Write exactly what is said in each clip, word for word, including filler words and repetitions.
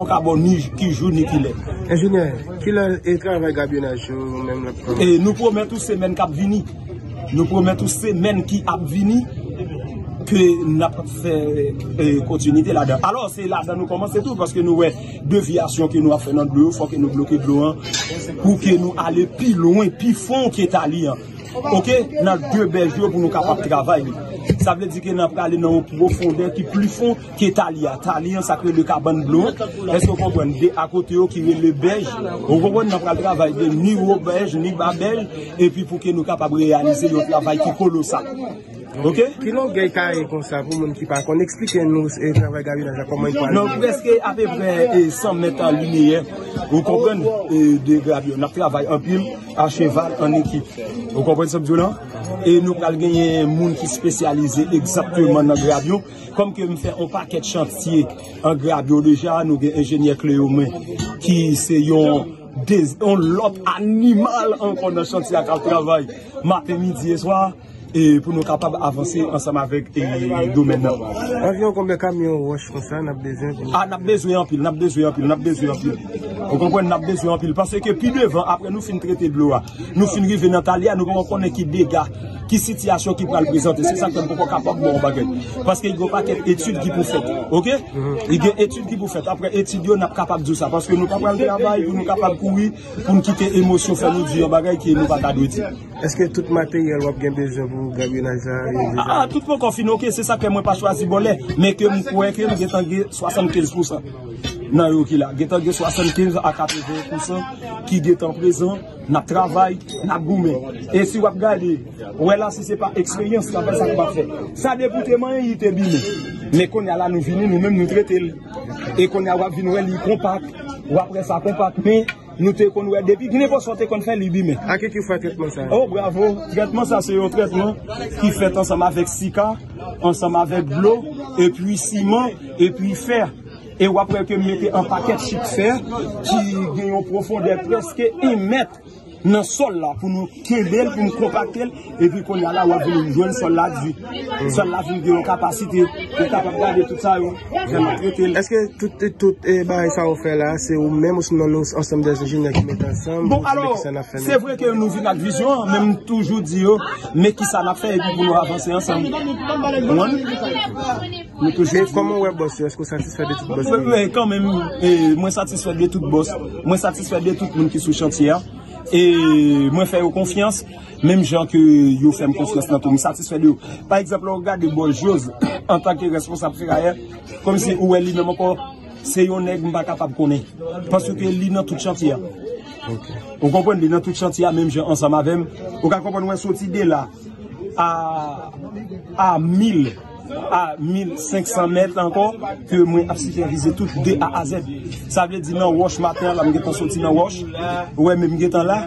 Yo ka ba w ni ki jou ni ki lè. Enjenyè, kilè e travay grabyonaj yo menm l ap kòmanse? E nou pwomèt ou semèn k ap vini. Nou pwomèt ou semèn ki ap vini ke n ap fè, e, kontinite ladan. Alò, se ladan nou kòmanse tou, paske nou wè devyasyon ke nou ap fè nan dlo yo, fò ke nou bloke dlo an, pou ke nou ale pi lwen, pi fon ke tali an. Oke, nan de bèj yo pou nou kapab travay li. Sa vle di ke n ap prale nan yon pwofondè ki pli fon ke tali a. Tali an, sa k rele kabann dlo an. Èske w konprann? De akote yo ki rele bèj. Ou konprann, n ap pral travay de ni wo bèj, ni ba bèj, epi pou ke nou kapab reyalize yon travay ki kolosal. Oke? Ki longè kare konsa pou moun ki pa konn? Eksplike nou, e, travay grabyonaj la, kòman li pral. Non, prèske apeprè, e, san mèt an lineyè. Ou konprann, e, de grabyon. N ap travay anpil, a cheval, an ekip. Ou konprann sa m di w lan? E nou pral genyen moun ki espesyalize egzakteman nan grabyon. Kòm ke m fè yon pakèt chantye an grabyon deja, nou gen enjenyè Cléomen, ki se yon, de, yon lòt animal ankò nan chantye a k ap travay maten, midi e swa, e pou nou kapab avanse ansanm avèk, e, domèn nan. Anviwon konbyen kamyon wòch konsa n ap bezwen pou nou? A, n ap bezwen anpil, n ap bezwen anpil, n ap bezwen anpil. Ou konprann, n ap bezwen anpil. Paske pi devan, apre nou fin trete dlo a, nou fin rive nan tali a, nou poko konnen ki dega, ki sitiyasyon ki pral prezante. Se sa k fè m poko kapab ba w yon bagay. Paske gen yon pakèt etid ki pou fèt. Oke? Li gen etid ki pou fèt. Apre etid yo, n ap kapab di w sa. Paske nou pa pral travay pou nou kapab kouri, pou n kite emosyon fè nou di yon bagay ke nou pa ta dwe di. Èske tout materyèl w ap gen bezwen pou grabyonaj la, yo deja? A, tout poko fin, oke, se sa k fè mwen pa chwazi bòlè, men ke m kwè ke m gentan gen swasannkenz pousan nan yo ki la. Gentan gen swasannkenz a katreven pousan ki gentan prezan, n ap travay, n ap goumen. E si w ap gade, w wè la, si se pa eksperyans, k ap fè sa k ap fè. Sa depi w te manyen, li te bimen. Men kounye a la, nou vini, nou menm, nou trete l. E kounye a, w ap vin wè li konpak, w ap wè sa konpak, men nou te konn wè depi nenpòt sa w te konn fè, li bimen. Ak ki ki fè trètman sa? Oh, bravo! Trètman sa, se yon trètman ki fèt ansanm avèk sika, ansanm avèk dlo, epi siman, epi fè. E w ap wè ke m mete yon pakèt chik fè ki gen yon pwofondè prèske yon mèt nan sòl la pou nou kenbe l, pou nou konpakte l, epi kounye a la, w ap vin jwenn sòl la di. Sòl la vin gen yon kapasite pou kapab gade tout sa yo, jan n ap trete l. Èske tout, tout, e, bagay sa yo fè la, se ou menm, osinon nou ansanm de enjenyè ki mete ansanm pou di men kisa n ap fè? Bon, alò, se vre ke nou vin ak vizyon an, men m toujou di yo, men kisa n ap fè, epi pou nou avanse ansanm. Ou konprann? Nou toujou. E kòman w wè bòs yo? Èske w satisfè de tout bòs yo? Wi, kanmenm, e, mwen satisfè de tout bòs. Mwen satisfè de tout moun ki sou chantye a. E mwen fè yo konfyans, menm jan ke yo fè m konfyans nan tou. M satisfè de yo. Pa egzanp, lè w gade bòs Joz, antanke responsab ferayè, kòmsi ou wè li menm ankò, se yon nèg m pa kapab konnen. Paske li nan tout chantye a. Ok. Ou konprann, li nan tout chantye a, menm jan ansanm avè m. Ou ka konprann, mwen soti de la a, a mil, a mil senk san mèt ankò, ke mwen ap sipèvize tout de A a Z. Sa vle di nan wòch maten an la, m gentan soti nan wòch. Ou wè, men m gentan la.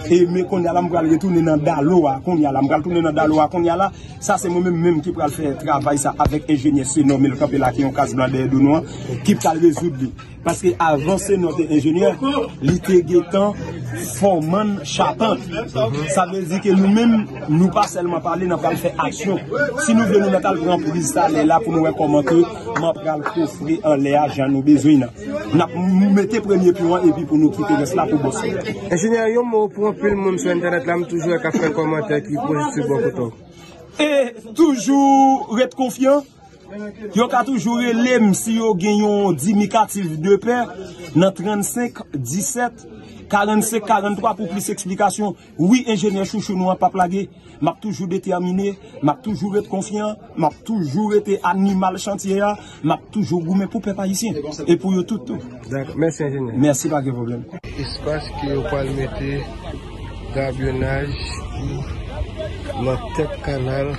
E men kounye a la, m pral retounen nan dalo a kounye a la. M pral tounen nan dalo a kounye a la. Sa se mwen menm, menm ki pral fè travay sa avèk enjenyè Senò, men l kanpe la, ki yon kas blan dèyè do nou an, ki pral rezoud li. Paske avan Senò te enjenyè, li te gentan fòmann chapant. Sa vle di ke nou menm, nou pa sèlman pale, n ap pral fè aksyon. Si nou vle nou mèt al pran priz talè la pou nou wè kòman ke m ap pral kofre anlè a jan nou bezwen nan. N ap m-, mete premye pyon an epi pou nou kite rès la pou bòs yo. Enjenyè, yon mo pou anpil moun sou entènèt la, m toujou wè k ap fè kòmantè ki pozitif bò kote w. E toujou ret konfyan. Yo ka toujou rele m si yo gen yon dimikatif de pè nan trannsenk disèt karannsenk karanntwa pou plis eksplikasyon. Wi, enjenyè chouchou nou an p ap lage. M ap toujou detèmine, m ap toujou ret konfyan, m ap toujou rete animal chantye a, m ap toujou goumen pou pèp ayisyen e pou yo tout tou. Dakò, mèsi enjenyè. Mèsi, pa gen pwoblèm. Espas ke yo pral mete gabyonaj nan tèt kanal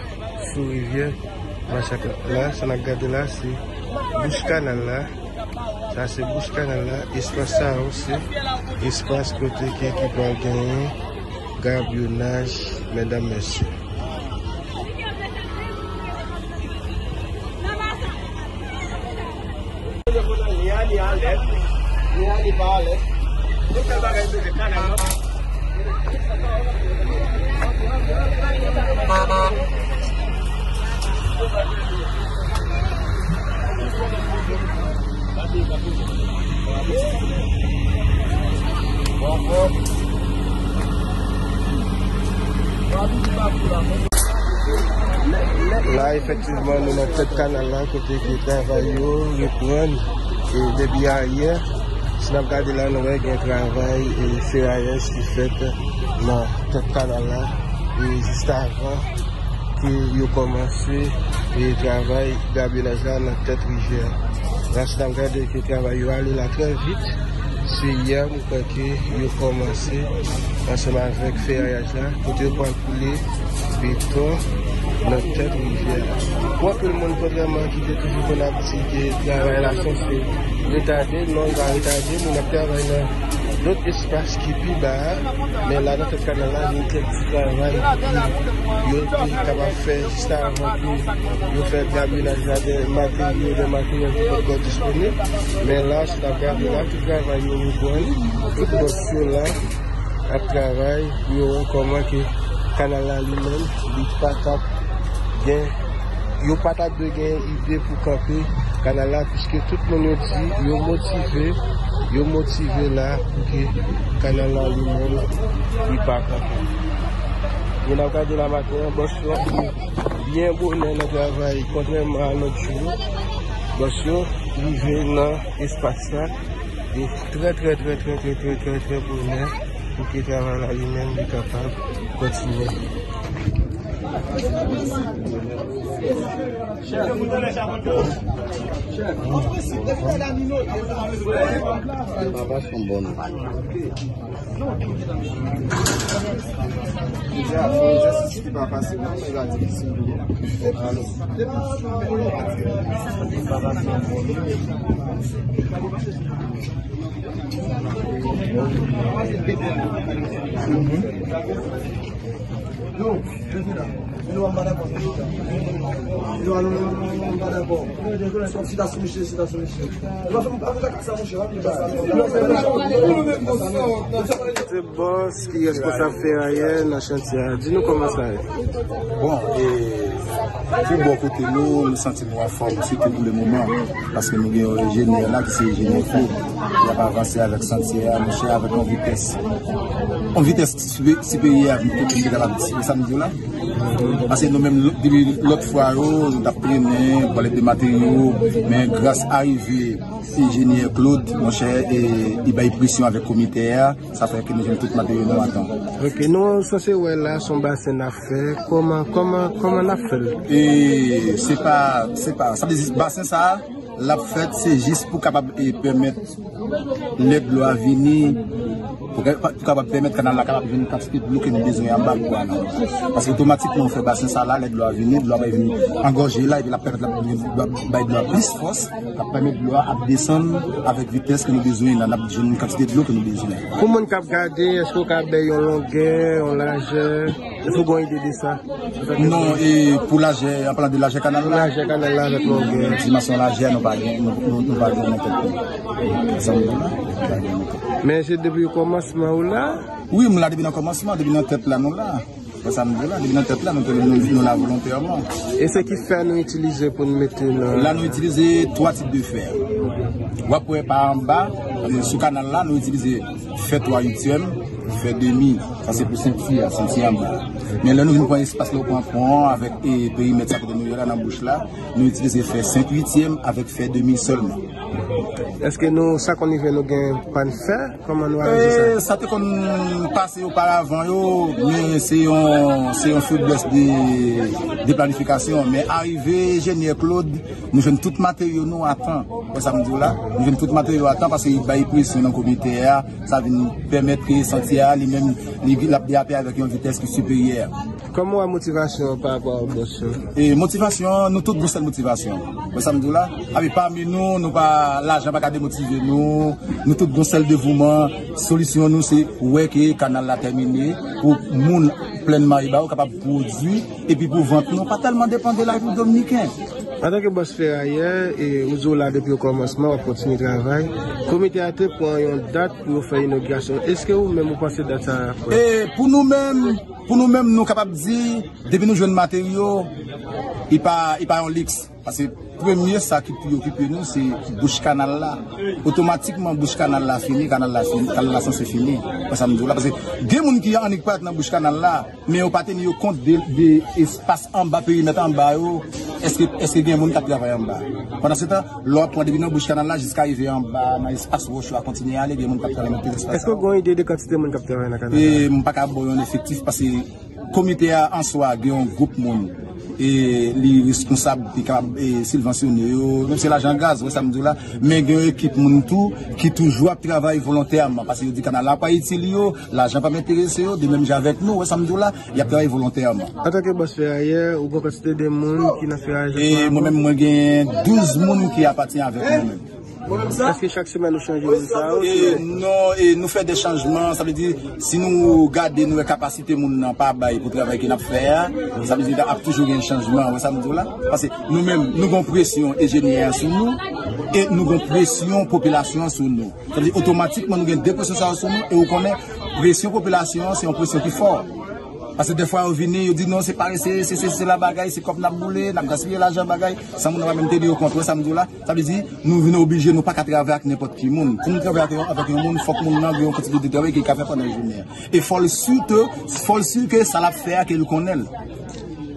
sou rivyè Machak la. La, sa n ap gade la, se bouch kanal la. Sa se bouch kanal la. Espas sa yo, se espas kote ke ki pral genyen gabyonaj, medam, mesye. La, efektivman, nou nan tèt kanal la, kote ke travay yo reprann. E depi ayè, si n ap gade la, nou wè gen travay e ferayèz ki fèt nan tèt kanal la. E jis avan ke yo kòmanse e travay gabilaj la nan tèt rivyè a. La, si n ap gade ke travay yo ale la trè vit, se yè m kwè ke yo kòmanse ansanm avèk ferayaj la, kote yo pral koule beton nan tèt rivyè a. Pou anpil moun, kontrèman ki te toujou konn ap di ke travay la sanse retade, non, li pa retade, moun ap travay nan lòt espas ki pi ba a, men la nan tèt kanal la, gen kèk ti travay ki yo te kapab fè jis avan ke yo fè gabilaj la de materyo, de materyèl ki poko disponib. Men la, si n ap gade la, tout travay yo reprann, tout bòs yo la ap travay pou yo wè kòman ke kanal la li menm, li pa t ap gen, yo pa t ap dwe gen ide pou kanpe kanal la, piske tout moun yo di yo motive, yo motive la pou ke kanal la li menm, li pa kanpe. Moun ap gade la maten an, bòs yo byen bonè nan travay, kontrèman a lòt jou yo. Bòs yo rive nan espas la, li trè, trè, trè bonè pou ke travay la li menm li kapab kontinye. Se bòs ki responsab ferayè nan chantye a. Di nou kòman sa ye. Bon, e, pou bò kote nou, nou santi nou anfòm, sitou pou le moman, paske nou gen yon enjenyè la ki se enjenyè Claude, ki ap avanse avèk chantye a, monchè, avèk yon vitès, yon vitès sipe-, siperyè a, nou te kapab di, sa m di w la. Paske nou menm, depi lòt fwa yo, nou t ap trennen, pale de materyo, men gras a rive enjenyè Claude, monchè, e, li bay presyon avèk komite a, sa fè ke nou jwenn tout materyo nou a tan. Ok, nou sanse wè la, se yon basen n ap fè. Kòman, kòman, kòman n ap fè l? E se pa, se pa, sa vle di, basen sa a, l ap fèt, se jis pou kapab, e, pèmèt lè dlo a vini, pou ka-, pou kapab pèmèt kanal la kapab jwenn kantite dlo ke nou bezwen anba pou ale. Paske otomatikman, ou fè basen sa la, lè dlo a vini, dlo a bay vini angòje la, epi l ap pèmèt l ap bay dlo a plis fòs, l ap pèmèt dlo a ap desann avèk vitès ke nou bezwen la, n ap jwenn kantite dlo ke nou bezwen. Pou moun k ap gade, èske w ka bay yon longè, yon lajè? Èske w gen yon ide de sa? Non, e pou lajè, an palan de lajè kanal la? Lajè kanal la avèk longè. Dimansyon lajè, nou pa gen, nou, nou, nou pa gen nan tèt nou. Sa nou la, nou pa gen nan tèt nou. Men se depi kòmansman ou la? Wi, m la depi nan kòmansman, depi nan tèt la, nou la. Wè sa m di la, depi nan tèt la, nou, nou, nou la volontèman. E se ki fè nou itilize pou n mete nan... La, nou itilize twa tip de fè. W ap wè pa anba, e, sou kanal la, nou itilize fè twa uityèm, fè demi, sa se pou senti a, senti anba. Men lè nou vin pran espas la, ou pran pon an avèk, e, perimèt sa kote nou ye la nan bouch la, nou itilize fè senk uityèm avèk fè demi sèlman. Èske nou, sa konn rive nou gen pàn fè? Kòman nou arange sa? E, sa te konn pase oparavan yo, men se yon, se yon feblès de, de planifikasyon. Men arive enjenyè Claude, nou jwenn tout materyo nou a tan. Wè sa m di w la? Nou jwenn tout materyo a tan paske li bay presyon nan komite a. Sa vin pèmèt ke santye a li menm, li, l ap deyape avèk yon vitès ki siperyè. Kòman w wè motivasyon an pa rapò a bòs yo? E motivasyon, nou tout gon sèl motivasyon. Wè sa m di w la? Api pami nou, nou pa, lajan pa ka demotive nou. Nou tout gon sèl devouman. Solisyon nou, se wè ke kanal la tèmine pou moun Plèn Maribawou kapab pwodui, epi pou vant nou pa tèlman depann de lari dominiken. Antanke bòs ferayè, e, ou di w la depi okòmansman, w ap kontinye travay. Komite a te pran yon dat pou yo fè inogirasyon. Èske ou menm ou panse dat sa a ap fèt? E pou nou menm, pou nou menm, nou kapab di, depi nou jwenn materyo, li pa, li pa yon liks. Paske premye sa ki preokipe nou, se bouch kanal la. Otomatikman, bouch kanal la fini, kanal la fini, kanal la sanse fini. Wè sa m di w la. Paske gen moun ki annik parèt nan bouch kanal la, men yo pa teni yo kont de, de espas anba, perimèt anba yo. Èske, èske gen moun k ap travay anba? Pandan se tan, lè w ap pran depi nan bouch kanal la jiska rive anba, nan espas wòch yo a kontinye ale, gen moun k ap travay nan tout espas sa yo. Èske w gen yon ide de kantite moun k ap travay nan kanal la? E m pa ka ba w yon efektif paske komite a an swa gen yon gwoup moun e li responsab, li kapab e, sibvansyone yo, menm se lajan gaz, wè sa m di w la, men gen yon ekip moun tou ki toujou ap travay volontèman, paske yo di kanal la pa itil yo, lajan pa enterese yo, de menm jan avèk nou, wè sa m di w la, y ap travay volontèman. Antanke bòs ferayè, ou gen kantite de moun ki nan ferayaj ansanm avè w? E mwen menm, mwen gen douz moun ki apatyen avèk mwen menm. Èske chak semèn ou chanje moun sa yo? E non, e nou fè de chanjman, sa vle di, si nou gade, nou wè kapasite moun nan pa bay pou travay ke n ap fè a, sa vle di, ap toujou gen chanjman, wè sa m di w la? Paske nou menm, nou gen presyon enjenyè a sou nou, e nou gen presyon popilasyon an sou nou. Sa vle di, otomatikman, nou gen de presyon sa yo sou nou, e ou konnen, presyon popilasyon an, se yon presyon ki fò. Paske defwa yo vini, yo di non, se parese, se, se, se la bagay, se kòb n ap boule, n ap gaspiye lajan bagay, san moun nan pa menm teni yo kont, wè sa m di w la? Sa vle di, nou vin oblije, nou pa ka travay ak nenpòt ki moun. Pou nou travay ak yon, avèk yon moun, fòk moun nan gen yon kantite de travay ke l ka fè pandan jounen an. E fò l si ke, fò l si ke sa l ap fè a, ke l konnen l.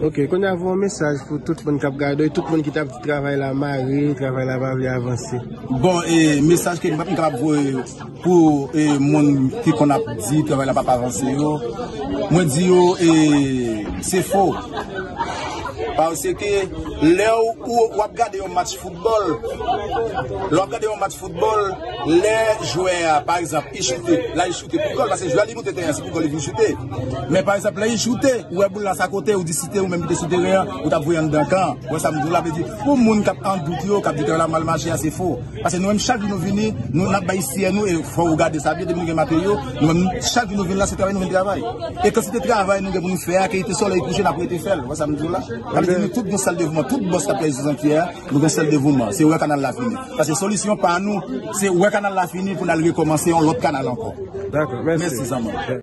Ok, kounye a voye yon mesaj pou tout moun k ap gade w, e tout moun ki t ap di travay la mare, travay la pa vle avanse. Bon, e mesaj ke m kapab voye pou e, moun ki konn ap di travay la p ap avanse yo, mwen di yo e, se fo. Paske lè w, w, w ap gade yon match foutbòl, lè w ap gade yon match foutbòl, lè jwè a, pa egzanp, li choute, la li choute pou gòl, paske jwè a li moute teren an, se pou gòl li vin choute. Men pa egzanp, lè li choute, ou wè boul la sa kote, ou di si te ou menm ki te sou teren an, ou t ap voye anndan kan. Ou wè sa m di w la, vle di, pou moun k ap an dout yo, k ap di travay la mal mache a, se fo. Paske nou menm, chak jou nou vini, nou, n ap bay siyè nou, e fò ou gade sa byen, depi nou gen materyo, nou menm, chak jou nou vin la, se travay nou vin travay. E kantite travay nou gen pou nou fè a, ke li te solèy kouche, n ap rete fè l. Ou wè sa m di w la? Sa vle di, nou tout gen sèl devouman, tout bòs k ap travay sou chantiye a, nou gen sèl devouman, se wè kanal la fini. Paske solisyon pa nou, se wè kanal la fini pou n al rekòmanse yon lòt kanal ankò. Dakò, mèsi. Mèsi, zanmi.